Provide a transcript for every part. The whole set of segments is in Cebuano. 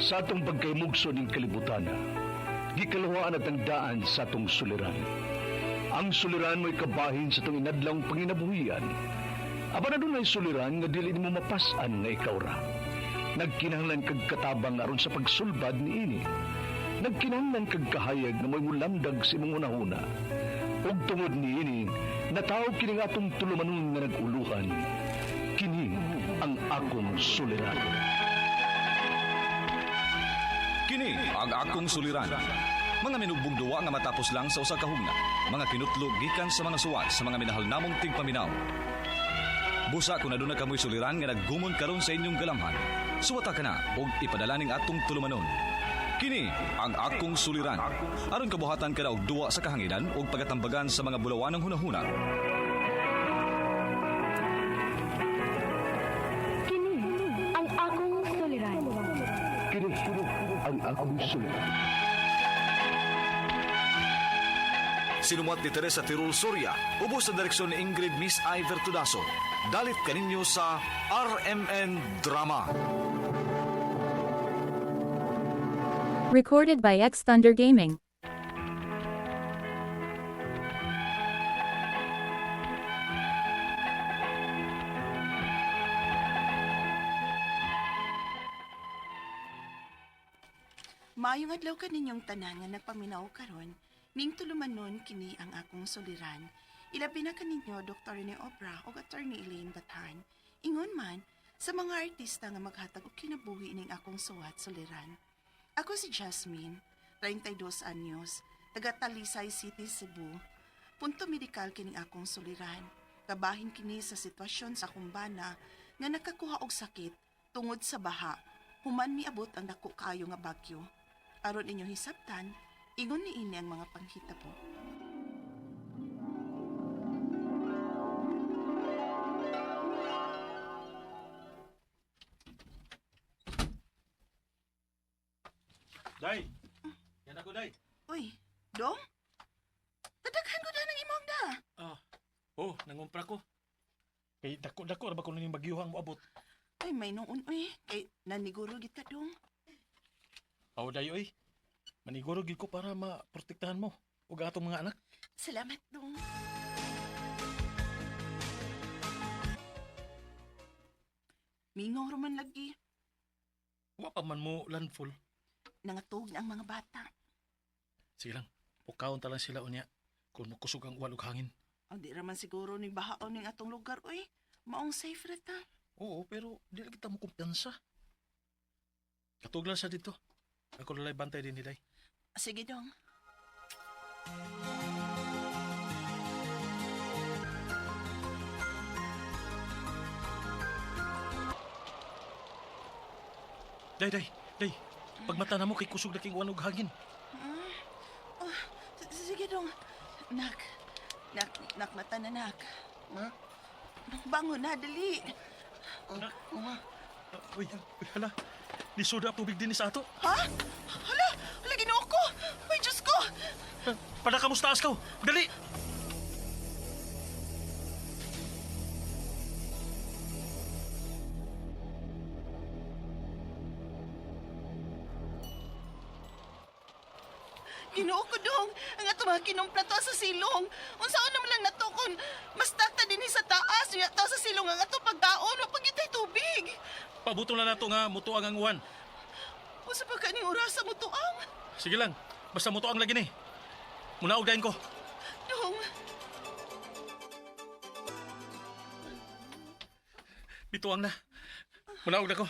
Sa atong pagkaymugso ning kalibutan, gikaluhaan at ang daan sa atong suliran. Ang suliran mo'y kabahin sa atong inadlawng panginabuhian. Apan adunay suliran nga dili nimo mapas-an nga ikaw ra. Nagkinahanglan kag katabang aron sa pagsulbad niini. Nagkinahanglan kag kahayag nga mo'y mulamdag sa imong hunahuna. Ug tungod niini, natawo kini nga atong tulumanon nga nag-uluhan. Kini ang akong suliran. Kini ang akong suliran. Mga minugbong duwa nga matapos lang sa usa ka hugna. Mga kinutlog gikan sa mga suwat sa mga minahal namong tigpaminaw. Busa kung aduna kamoy suliran nga naggumon karon sa inyong galamhan. Suwata ka na og ipadala ning atong tulumanon. Kini ang akong suliran. Aron kabuhatan ka na og duwa sa kahanginan ug pagatambagan sa mga bulawanong hunahuna. Kini ang akong suliran. Kini ang akong suliran. Sinumuat ni Teresa Tirul Soria, ubos sa direksyon ni Ingrid Miss Iver Tudaso. Dalit kaninyo sa RMN Drama. Recorded by X Thunder Gaming. Maayong adlaw kaninyong tanan nga nagpaminaw karon, ning tulumanon kini ang akong suliran. Ilabi na kaninyo Dr. Rene Obra ug Attorney Elaine Bathan. Ingon man sa mga artista nga maghatag og kinabuhi ning akong suwat suliran. Ako si Jasmine, 32 anyos, taga Talisay City, Cebu. Punto medikal kining akong suliran. Kabahin kini sa sitwasyon sa kumbana nga nakakuha og sakit tungod sa baha human miabot ang dako kaayo nga bagyo. Aron inyong hisabtan, ingon niini ang mga panghitabo. Day! Yan ako, Day. Uy, dong? Tadaghan ko na ng imong da. Ah, oh, nangumpra ko. Kay dako-dako ra ba kuno ning bagyuhang moabot. Ay, may noon, uy. Kay naniguro gita dong. Aw, day oy. Maniguro gyud ko para maprotektahan mo ug atong mga anak. Salamat, dong. Mingaw raman lagi. Wa pa man mo landfall. Nangatog na ang mga bata. Sige lang, pukawon ta lang sila unya kung mokusog ang uwan ug hangin. Ang di raman siguro ni bahaon ning atong lugar, uy. Maong safe ra ta. Oo, pero di lang kita mo kumpiyansa. Katuglan sa dito. Ako lalay bantay din ni Day. Sige, dong. Day, day, day. Pagmata na mo kay kusog na king uwan ug hangin. Oh, sige, dong. Nak. Nak, nak mata na, nak. Ha? Bangon na, dali. Nak. Uy, uy, hala. Nisuda ang tubig din sa ato. Ha? Hala, hala, Ginoo ko. Ay, Diyos ko. Pada ka mo sa taas ka. Dali! Ginoo ko, dong. Ang ato mga kinumpla to sa silong. Unsaon naman lang natukon. Mas takta din sa taas. Unya ta sa silong ang ato pagkaon. Wa pag tubig. Pabuto na nato nga mutuang ang uwan. Unsa pa kaning orasa mo tuang? Sige lang, basta mutuang lagi ni. Muna og dayon ko. Dong. Bituang na. Muna og na ko.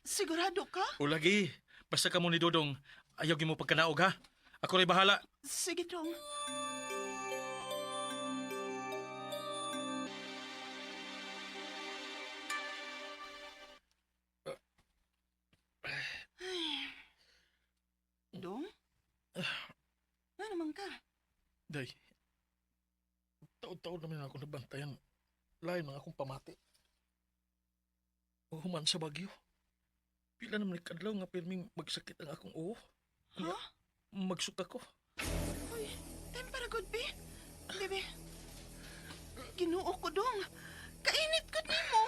Sigurado ka? O lagi, basta ka mo ni Dodong, ayaw gyud mo pagkanaog ha. Ako ray bahala. Sige, dong. Ay. Dong? Nga naman ka? Day, taon-taon naman ako nabantayan. Lain mga akong pamati. Human sa bagyo. Pila naman ni kadlaw nga pirming magsakit ang akong uo. Ha? Magsuka ko. Uy, time para good, be. Bebe. Ginoo ko, dong. Kainit ko nimo.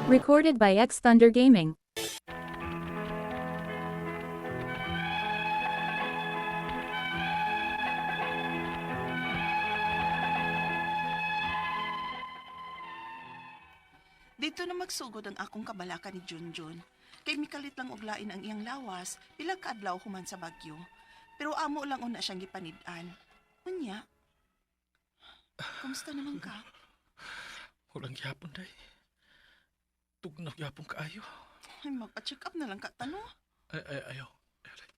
Recorded by X Thunder Gaming. Dito na magsugod ang akong kabalaka ni Junjun. Kay mikalit lang og lain ang iyang lawas, pila ka adlaw human sa Bagyo. Pero amo lang una siyang gipanid-an. Unya, kumusta naman ka? Walang gihapon, day. Tugnaw gihapon kaayo. Ay, magpa-check up na lang ka, tano. Ay, ay, ayaw. Ayaw, day.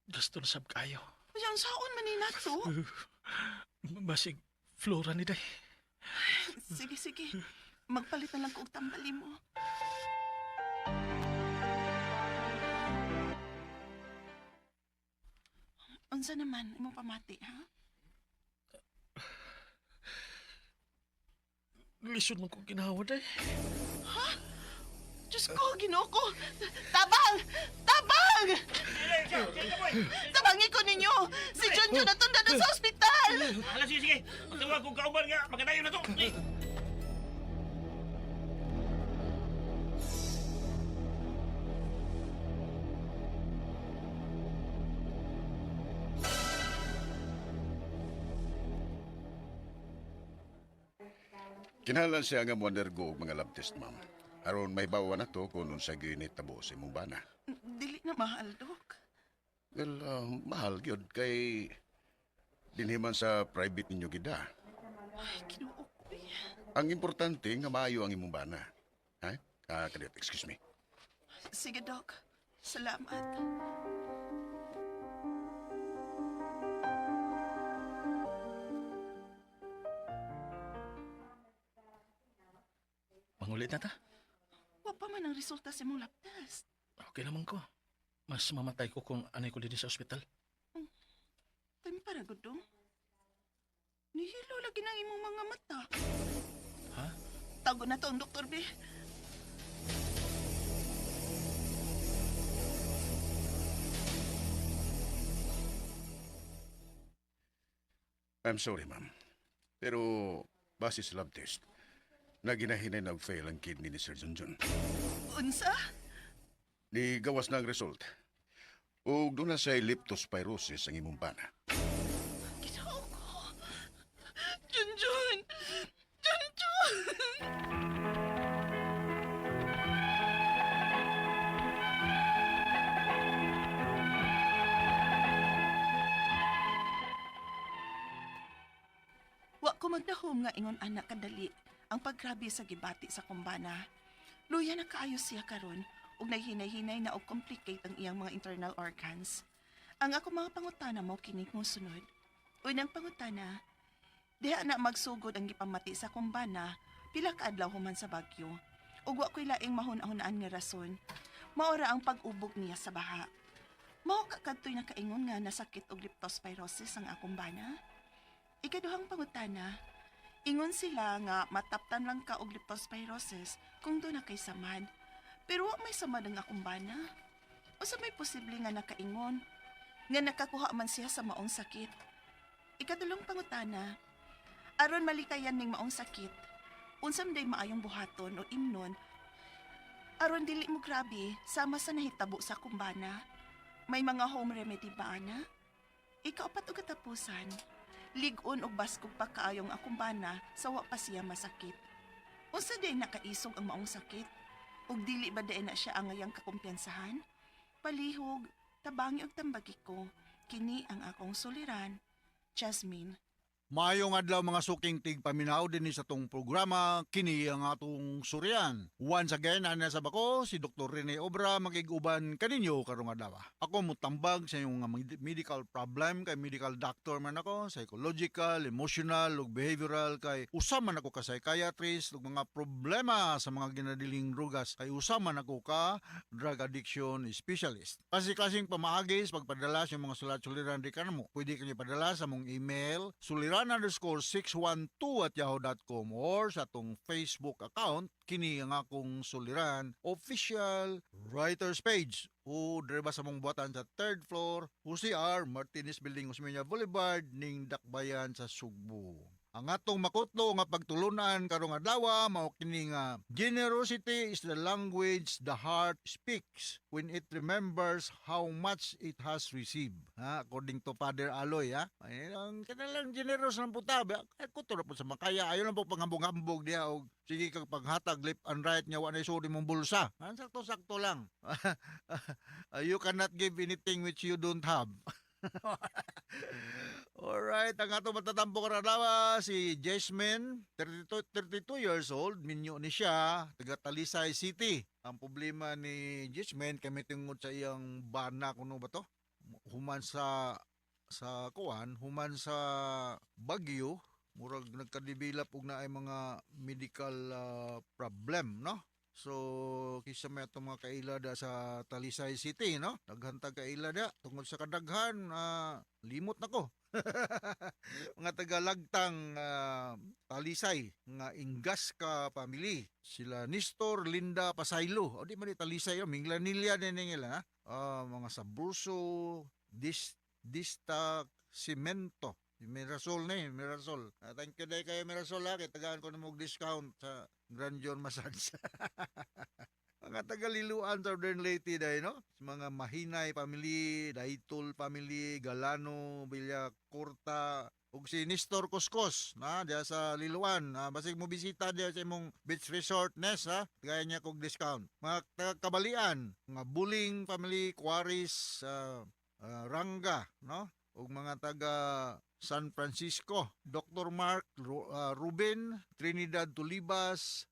Gasto na sab kaayo. Ay, ang saon man ni nato. Basig, flora ni day. Sige, sige. Magpalit na lang ko og tambali mo. Unsa naman imong pamati, ha? Lisod man kong ginawa, day. Diyos ko, Ginoo ko! Tabang! Tabang! Tabangi ko ninyo! Si Junjun natunda na sa ospital! Hala, sige, sige. Magtawag kong kauban nga. Magkatayo na to. Eh. Kinahanglan siya nga mo-undergo og mga lab test, ma'am. Aron may bawa na to kung unsa gyud ni tabo sa imong bana. Dili na mahal, Dok. Well, mahal gyud kay dinhi man sa private ninyo gid ah. Ay, Ginoo ko. Eh. Ang importante nga maayo ang imong bana. Ha? Ah, kadiyot, excuse me. Sige, Dok. Salamat. Mangulit na ta. Wa pa man ang resulta sa imong lab test. Okay naman ko. Mas mamatay ko kung anay ko din sa ospital. Time para gudong. Nihilo lagi ng imong mga mata. Ha? Tago na to ang Dr. B. I'm sorry, ma'am. Pero base sa lab test, naginahinay nag-fail ang kidney ni Sir Junjun. Unsa? Ni gawas na ang result. Ug doon na siya leptospirosis ang imong bana. Ginoo ko. Junjun! Junjun! Wa ko magdahom nga ingon anak kadali ang paggrabe sa gibati sa kumbana. Luya na kaayo siya karon ug naghinay-hinay na og complicate ang iyang mga internal organs. Ang ako mga pangutana mo kini mo sunod. Unang pangutana, diha na magsugod ang gipamati sa kumbana, pila ka adlaw human sa Bagyo. Ug wa ko'y laing mahun-ahunaan nga rason. Maora ang pag-ubog niya sa baha. Mao ka kadto'y nakaingon nga nasakit og leptospirosis ang akong bana. Ikaduhang pangutana, ingon sila nga mataptan lang ka og leptospirosis kung doon na kay samad. Pero wa may samad ang akong bana. Usa may posible nga nakaingon nga nakakuha man siya sa maong sakit. Ikatulong pangutana, aron malikayan ning maong sakit, unsam day maayong buhaton o imnon, aron dili mo grabe sama sa nahitabo sa kumbana. May mga home remedy ba ana? Ikaapat og katapusan, lig-on og baskog pa kaayong akong bana sa wa pa siya masakit. Unsa day nakaisog ang maong sakit? Ug dili ba day na siya angayang kakumpiyansahan? Palihog, tabangi og tambagi ko, kini ang akong suliran. Jasmine. Maayong adlaw mga suking tigpaminaw dinhi sa tong programa kini ang atong surian. Once again ana sa bako si Dr. Rene Obra makig-uban kaninyo karong adlaw. Ako mutambag sa inyong mga medical problem kay medical doctor man ako, psychological, emotional ug behavioral kay usa man ako ka psychiatrist ug mga problema sa mga ginadiling drugas kay usa man ako ka drug addiction specialist. Kasi-kasing pamaagi sa pagpadala sa mga sulat-suliran di kanamo. Pwede kanyo padala sa mong email suliran_612@yahoo.com or sa atong Facebook account kini ang akong Suliran official writers page o dire ba sa mong buhatan sa third floor UCR Martinez Building, Osmeña Boulevard ning Dakbayan sa Sugbo. Ang atong makutlo nga pagtulunan karong adlaw mao kini nga generosity is the language the heart speaks when it remembers how much it has received. Ha, according to Father Aloy, ha. Ay, ang kanalang generous lang po ta. Ay, kuto na po sa makaya. Ayaw lang po panghambog-hambog diha og sige kag paghatag left and right nga wa na isod imong bulsa. Ha, sakto-sakto lang. You cannot give anything which you don't have. Alright, ang ato matatampo karon adlaw si Jasmine, 32, 32 years old, minyo ni siya, taga Talisay City. Ang problema ni Jasmine kay tungod sa iyang bana kuno ba to? Human sa kuan, human sa bagyo, murag nagka-develop og naay mga medical problem, no? So, kisa may atong mga kaila da sa Talisay City, no? Daghan tag kaila da tungod sa kadaghan, limot na ko. Mga tagalagtang Talisay, mga Ingas ka family. Sila Nestor, Linda Pasaylo. O di man di Talisay, oh, Minglanilla din nila, ha? Mga Sabruso, Dista Cemento. Mirasol ni, Mirasol. Thank you dahil kayo, Mirasol, ha. Kay tagaan ko na mo discount sa Grandeur Massage. Mga taga-Liloan, Southern Leyte dahil, no? Mga Mahinay family, Daytol family, Galano, Villacorta, ug si Nestor Coscos na diya sa Liloan. Basig mo bisita diya sa imong beach resort Nes, ha. Gaya niya kog discount. Mga taga-Kabalian, mga Buling family, Quaris, Ranga, no? Ug mga taga San Francisco, Dr. Mark Ruben, Trinidad Tulibas,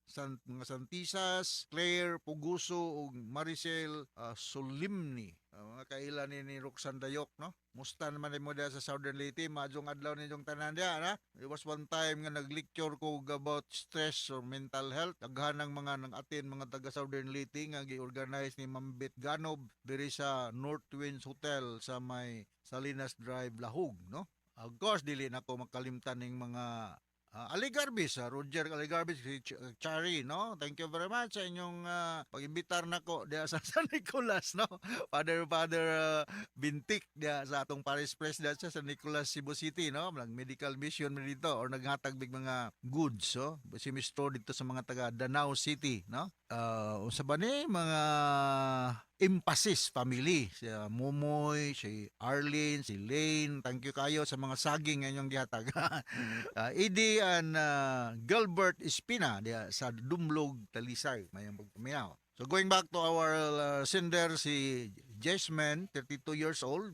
mga Santisas, Claire Puguso ug Maricel Solimni. Mga kaila ni Roxanne Dayok, no? Musta naman mo diya sa Southern Leyte, maadjong adlaw ninyong tanan diya, na? It was one time nga nag-lecture ko about stress or mental health. Daghan ng mga nang atin mga taga Southern Leyte nga gi-organize ni Mambit Ganob diri sa North Winds Hotel sa may Salinas Drive, Lahug, no? Of course, dili na ko makalimtan ning mga Aligarbis, Roger Aligarbis, si Chari, no? Thank you very much sa inyong pag-imbitar nako diya sa San Nicolas, no? Father Bintik diya sa atong Paris Press diya sa San Nicolas, Cebu City, no? Nag medical mission man dito or naghatag big mga goods, so si Mr. dito sa mga taga Danao City, no? Unsa ba ni mga Emphasis family, si Momoy, si Arlene, si Lane, thank you kayo sa mga saging nga inyong gihatag. Eddie and Gilbert Espina diya sa Dumlog, Talisay, mayong pagpaminaw. So going back to our sender si Jasmine, 32 years old,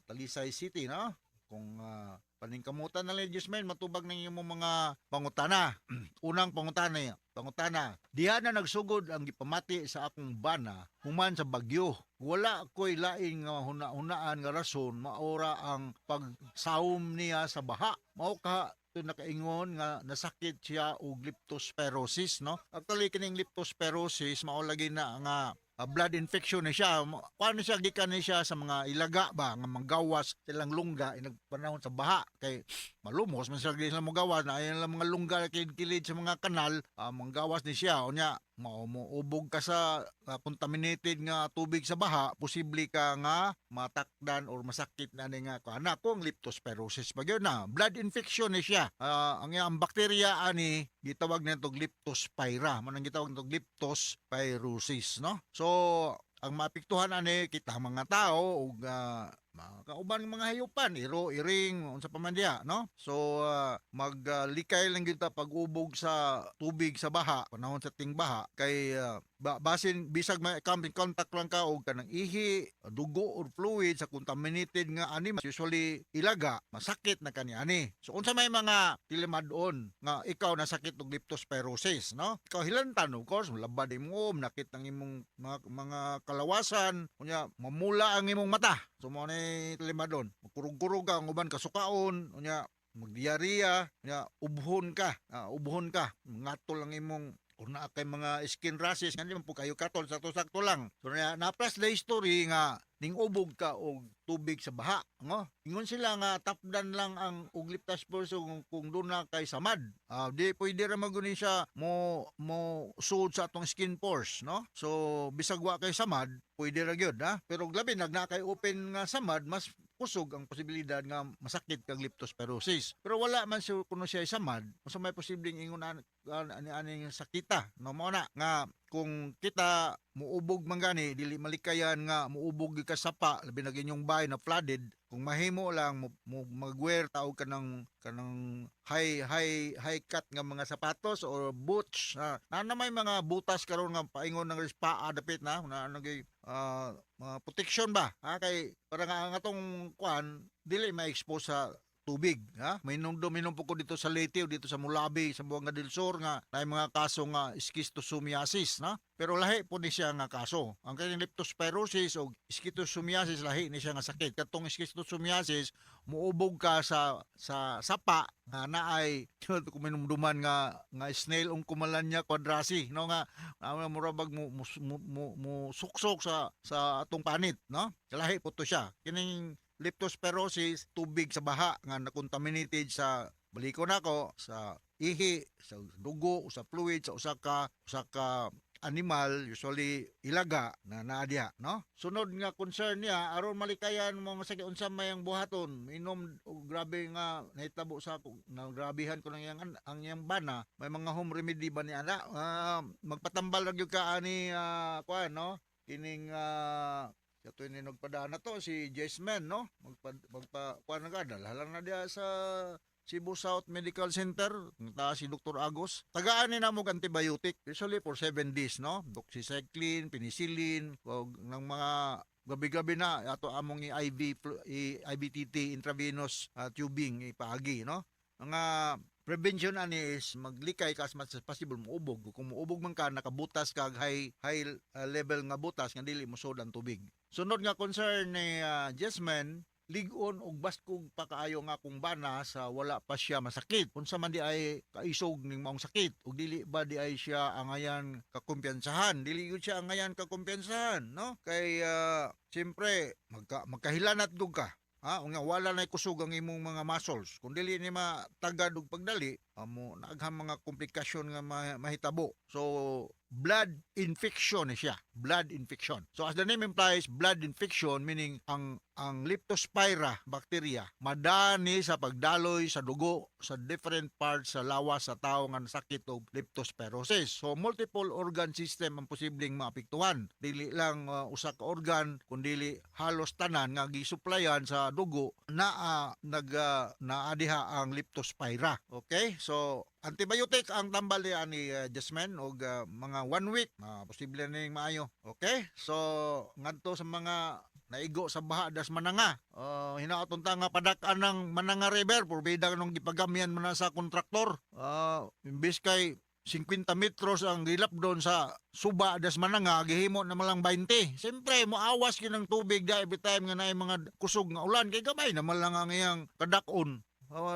Talisay City, no? Kung paningkamutan na lang, Jasmine, matubag ng inyong mga pangutana. Unang pangutana. Diha na nagsugod ang gipamati sa akong bana human sa bagyo. Wala ko'y laing nga huna-hunaan nga rason maora ang pagsawom niya sa baha. Mao ka ito nakaingon nga nasakit siya og leptospirosis, no? Actually, kining leptospirosis mao lagi na nga blood infection ni siya. Kuan ni siya, gikan ni siya sa mga ilaga ba nga manggawas silang lungga inag panahon sa baha kay malumos man sila sila mogawas na ayan lang mga lungga kilid-kilid sa mga kanal, manggawas ni siya. Unya mao mo ubog ka sa contaminated nga tubig sa baha, posible ka nga matakdan or masakit na ni nga kuan na kung leptospirosis pa gyud na blood infection ni siya. Ang bakterya ani gitawag nito leptospira, man ang gitawag nito leptospirosis, no? So ang maapektuhan ani kita mga tao ug mga kauban ng mga hayupan, iro, iring, unsa pa man diya, no? So maglikay lang gyud ta pag-ubog sa tubig sa baha panahon sa tingbaha kay basin bisag may come in contact lang ka og kanang ihi, dugo or fluid sa contaminated nga animal, usually ilaga, masakit na kani ani. So unsa may mga tilimad-on nga ikaw nasakit og leptospirosis, no? Ikaw hilantan, of course, labad imong nakit ang imong mga kalawasan, unya mamula ang imong mata. So mo ni tilimadon, magkurog-kurog ka, ang uban kasukaon, unya magdiarrhea, unya ubhon ka, ngatol ang imong kung naa kay mga skin rashes nga di man po kayo katol, sakto-sakto lang. So na plus the history nga ning ubog ka og tubig sa baha, no? Ingon sila nga tapdan lang ang og leptospirosis kung doon na kay samad. Di pwede ra maguni siya mo suod sa atong skin pores, no? So bisag wa kay samad, pwede ra gyud, ha. Pero labi nag na kay open nga samad, mas kusog ang posibilidad nga masakit kag leptospirosis. Pero wala man siya kuno siya samad, unsa may posibleng ingon ani aning sakita, no? Mao na nga kung kita muubog man gani, dili malikayan nga muubog ka sapa, labi na inyong bahay na flooded. Kung mahimo lang mo magwear ta og kanang high high high cut nga mga sapatos or boots na na may mga butas karon nga paingon ng paa dapit na na ano gay mga protection ba, ha, kay para nga ang atong kuan dili ma-expose sa tubig, ha. May minom po ko dito sa Leyte o dito sa Mulabi, sa Buanga del Sur nga naay mga kaso nga schistosomiasis, na pero lahi po ni siya nga kaso. Ang kanyang leptospirosis o schistosomiasis, lahi ni siya nga sakit. Katong schistosomiasis, muubog ka sa sapa nga naay kung minumduman nga snail Oncomelania quadrasi, no, nga mura bag mo suksok sa atong panit, no? Lahi po to siya. Kining leptospirosis, tubig sa baha nga na-contaminated sa, baliko nako, sa ihi, sa dugo, sa fluid sa usa ka animal, usually ilaga na naa diha, no? Sunod nga concern niya, aron malikayan mo masakit, unsa may ang buhaton? Inom og grabe nga nahitabo sa ako, na grabihan ko nang iyang ang iyang bana. May mga home remedy ba ni ana? Magpatambal ra gyud ka ani, kuan, no? Kining sa tuwing ni nagpadaan na to si Jasmine, no, magpa kuan na ka, dalhan na diha sa Cebu South Medical Center ta si Dr. Agos. Tagaan ni namo og antibiotic, usually for 7 days, no? Doxycycline, penicillin, og ng mga gabi-gabi na ato among i-IV IVTT, intravenous tubing ipaagi, no? Mga prevention ani is maglikay ka as much as possible muubog. Kung muubog man ka, nakabutas ka high high level nga butas nga dili mosud ang tubig. Sunod nga concern ni Jasmine, lig-on og baskog pa kaayo nga akong bana sa wala pa siya masakit. Unsa man di ay kaisog ning maong sakit ug dili ba di ay siya angayan kakumpiyansahan? Dili gyud siya angayan kakumpiyansahan, no? Kay siyempre magkahilanat gud ka. Ha, nga wala na kusog ang imong mga muscles. Kung dili ni matagad og pagdali, amo naaghang mga komplikasyon nga mahitabo. So blood infection ni siya, blood infection. So as the name implies, blood infection, meaning ang Leptospira bacteria madani sa pagdaloy sa dugo sa different parts sa lawas sa tao nga nasakit og leptospirosis. So multiple organ system ang posibleng maapektuhan. Dili lang usa ka organ kundili halos tanan nga gisuplayan sa dugo naa nag naa diha ang Leptospira. Okay? So antibiotic ang tambal ni ani Jasmine og mga one week posible ning maayo. Okay? So ngadto sa mga naigo sa baha das Mananga. Hinaot unta nga padak-an ng Mananga River, porbida nung gipagamyan man na sa kontraktor. Imbis kay 50 metros ang gilap doon sa suba das Mananga, gihimo na malang 20. Siyempre, moawas gyud ang tubig da every time nga naay mga kusog nga ulan kay gamay naman lang ang iyang kadak-on.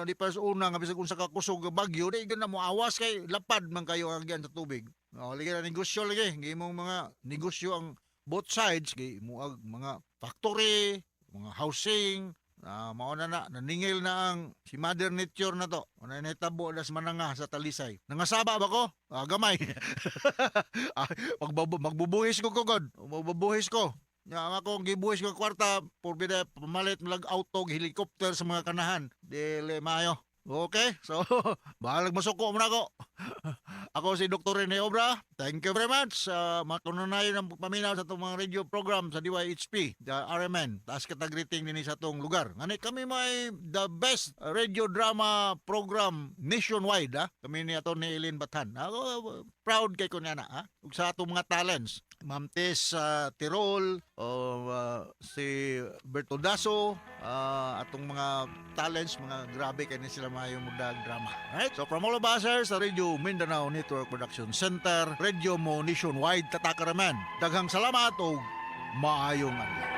Di pa sa una nga bisag unsa ka kusog nga bagyo, di gyud na moawas kay lapad man kayo ang agyan sa tubig. Oh, lagi na negosyo lagi, gihimong mga negosyo ang both sides kay muag mga factory, mga housing, na mao na na naningil na ang si Mother Nature na to. Una nahitabo das Mananga sa Talisay. Nangasaba ba ko? Ah, gamay. Ah, magbubuhis ko kogod. Magbubuhis ko. Nya ang akong gibuhis ko kwarta porbida pamalit malag auto, helicopter sa mga kanahan. Dili maayo. Okay, so bahalag masuko mo na ako. Ako si Dr. Rene Obra. Thank you very much. Matununayon ang paminaw sa atong mga radio program sa DYHP, the RMN. Taas katag rating dinhi sa atong lugar. Ngani kami may the best radio drama program nationwide. Ha? Kami ni ato ni Eileen Bathan. Ako, proud kay ko niya na. Ha? Ug sa atong mga talents. Ma'am Tess Tirol, o si Berto Daso, atong mga talents, mga grabe kay ni sila maayo mudag drama. Right? So from all of us here sa Radio Mindanao Network Production Center, Radio Mo Nationwide, Tatakaraman. Daghang salamat og maayong adlaw.